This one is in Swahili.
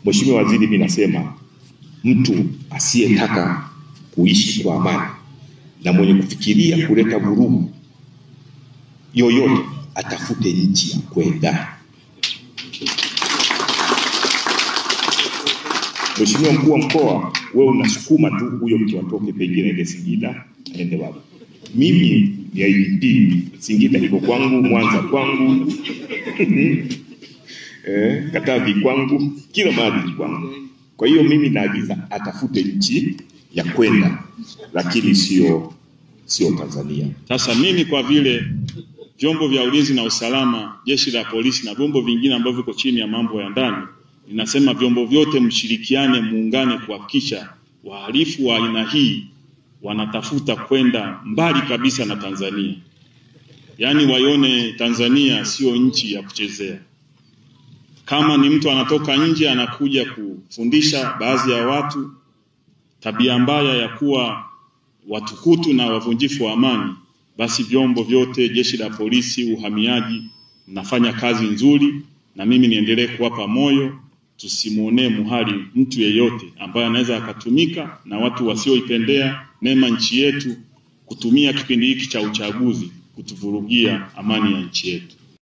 Mheshimiwa Waziri, mimi nasema mtu asiyetaka kuishi kwa amani na mwenye kufikiria kuleta vurugu yoyote atafute nchi ya kwenda. Mheshimiwa Mkuu wa Mkoa, wewe unasukuma tu huyo mtu atoke, pengine aende Singida, aende wapi. Mimi ni IGP, Singida iko kwangu, Mwanza kwangu, Katavi kwangu, kila mahali kwangu. Kwa hiyo mimi naagiza atafute nchi ya kwenda, lakini sio Tanzania. Sasa mimi kwa vile vyombo vya ulinzi na usalama, jeshi la polisi na vyombo vingine ambavyo viko chini ya mambo ya ndani, ninasema vyombo vyote mshirikiane, muungane kuhakikisha wahalifu wa aina hii wanatafuta kwenda mbali kabisa na Tanzania. Yaani waione Tanzania sio nchi ya kuchezea. Kama ni mtu anatoka nje anakuja kufundisha baadhi ya watu tabia mbaya ya kuwa watukutu na wavunjifu wa amani, basi vyombo vyote, jeshi la polisi, uhamiaji, nafanya kazi nzuri, na mimi niendelee kuwapa moyo. Tusimuonee muhali mtu yeyote ambaye anaweza akatumika na watu wasioipendea mema nchi yetu kutumia kipindi hiki cha uchaguzi kutuvurugia amani ya nchi yetu.